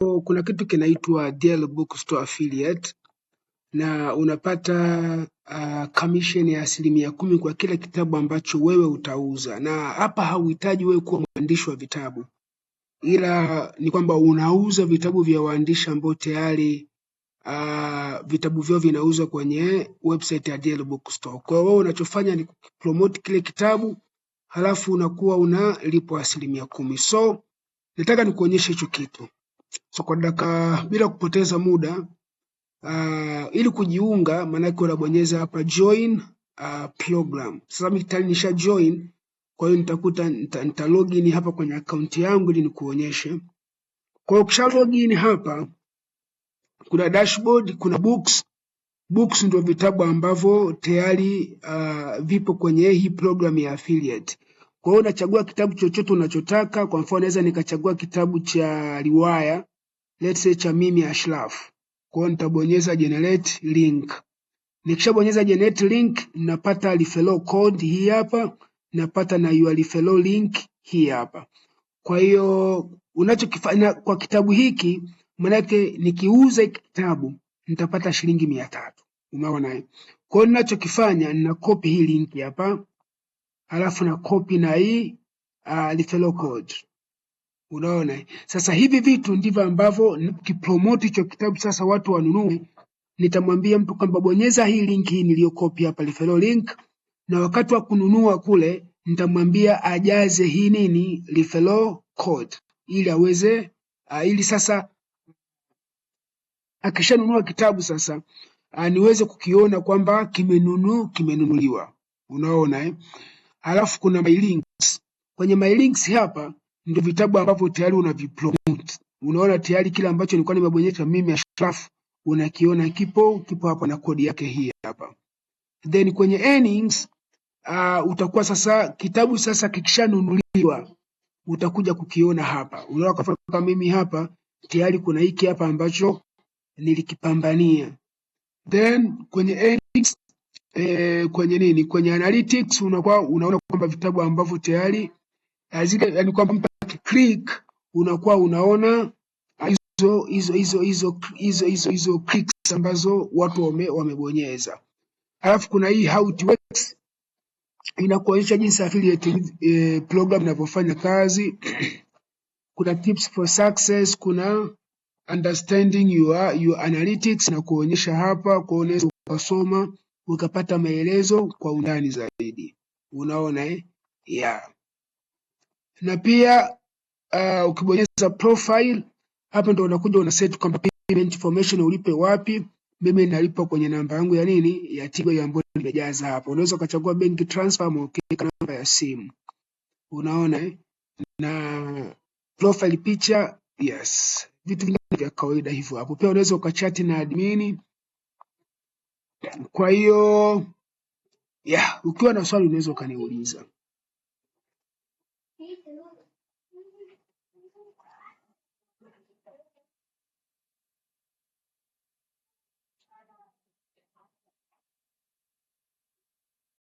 Kuna kitu kinaitwa DL Bookstore Affiliate na unapata commission ya 10% kwa kila kitabu ambacho wewe utauza, na hapa hauhitaji wewe kuwa mwandishi wa vitabu, ila ni kwamba unauza vitabu vya waandishi ambao tayari vitabu vyao vinauzwa kwenye website ya DL Bookstore. Kwa hiyo wewe unachofanya ni kupromote kile kitabu halafu unakuwa unalipwa 10%. So nataka nikuonyeshe hicho kitu. So kwa dakika bila kupoteza muda ili kujiunga, maanake unabonyeza hapa join program. Sasa mimi tayari nisha join, kwa hiyo nitakuta nita login hapa kwenye akaunti yangu ili nikuonyeshe. Kwa hiyo ukisha login hapa, kuna dashboard, kuna books. Books ndio vitabu ambavyo tayari vipo kwenye hii program ya affiliate. Kwa hiyo unachagua kitabu chochote unachotaka. Kwa mfano naweza nikachagua kitabu cha riwaya, let's say cha Mimi Ashraf. Kwa hiyo nitabonyeza generate link. Nikishabonyeza generate link, napata referral code hii hapa, napata na your referral link hii hapa. Kwa hiyo unachokifanya kwa kitabu hiki, manake nikiuza hiki kitabu nitapata shilingi 300. Umeona eh? Kwa hiyo ninachokifanya nina copy hii link hapa, halafu na copy na hii referral code. Unaona? Sasa hivi vitu ndivyo ambavyo nikipromote hicho kitabu sasa watu wanunue, nitamwambia mtu kwamba bonyeza hii link hii niliyokopi hapa, referral link, na wakati wa kununua kule nitamwambia ajaze hii nini referral code ili aweze ili sasa akishanunua kitabu sasa niweze kukiona kwamba kimenunuliwa. Unaona eh? Alafu kuna my links. Kwenye my links hapa ndio vitabu ambavyo tayari unavipromote. Unaona tayari kile ambacho nilikuwa nimebonyeza mimi Ashraf, unakiona kipo hapa na kodi yake hii hapa. Then kwenye earnings utakuwa sasa kitabu sasa kikishanunuliwa utakuja kukiona hapa. Unaona kwa mfano kama mimi hapa tayari kuna hiki hapa ambacho nilikipambania. Then kwenye earnings, kwenye nini, kwenye analytics unakuwa unaona kwamba vitabu ambavyo tayari zile, yani kwamba mtu akiclick unakuwa unaona hizo clicks ambazo watu wamebonyeza. Alafu kuna hii how it works inakuonyesha jinsi affiliate program inavyofanya kazi. Kuna tips for success, kuna understanding your analytics na kuonyesha hapa, kwa unaweza ukasoma ukapata maelezo kwa undani zaidi. Unaona eh? Yeah. Na pia ukibonyeza profile hapa ndo unakuja una set kwamba payment information ulipe wapi. Mimi nalipa kwenye namba yangu ya nini ya Tigo ambayo nimejaza hapa. Unaweza ukachagua bank transfer ama ukiweka namba ya simu. Unaona eh? Na profile picture, yes, vitu vingine vya kawaida hivyo hapo. Pia unaweza ukachati na admin. Kwa hiyo yeah, ukiwa na swali unaweza ukaniuliza.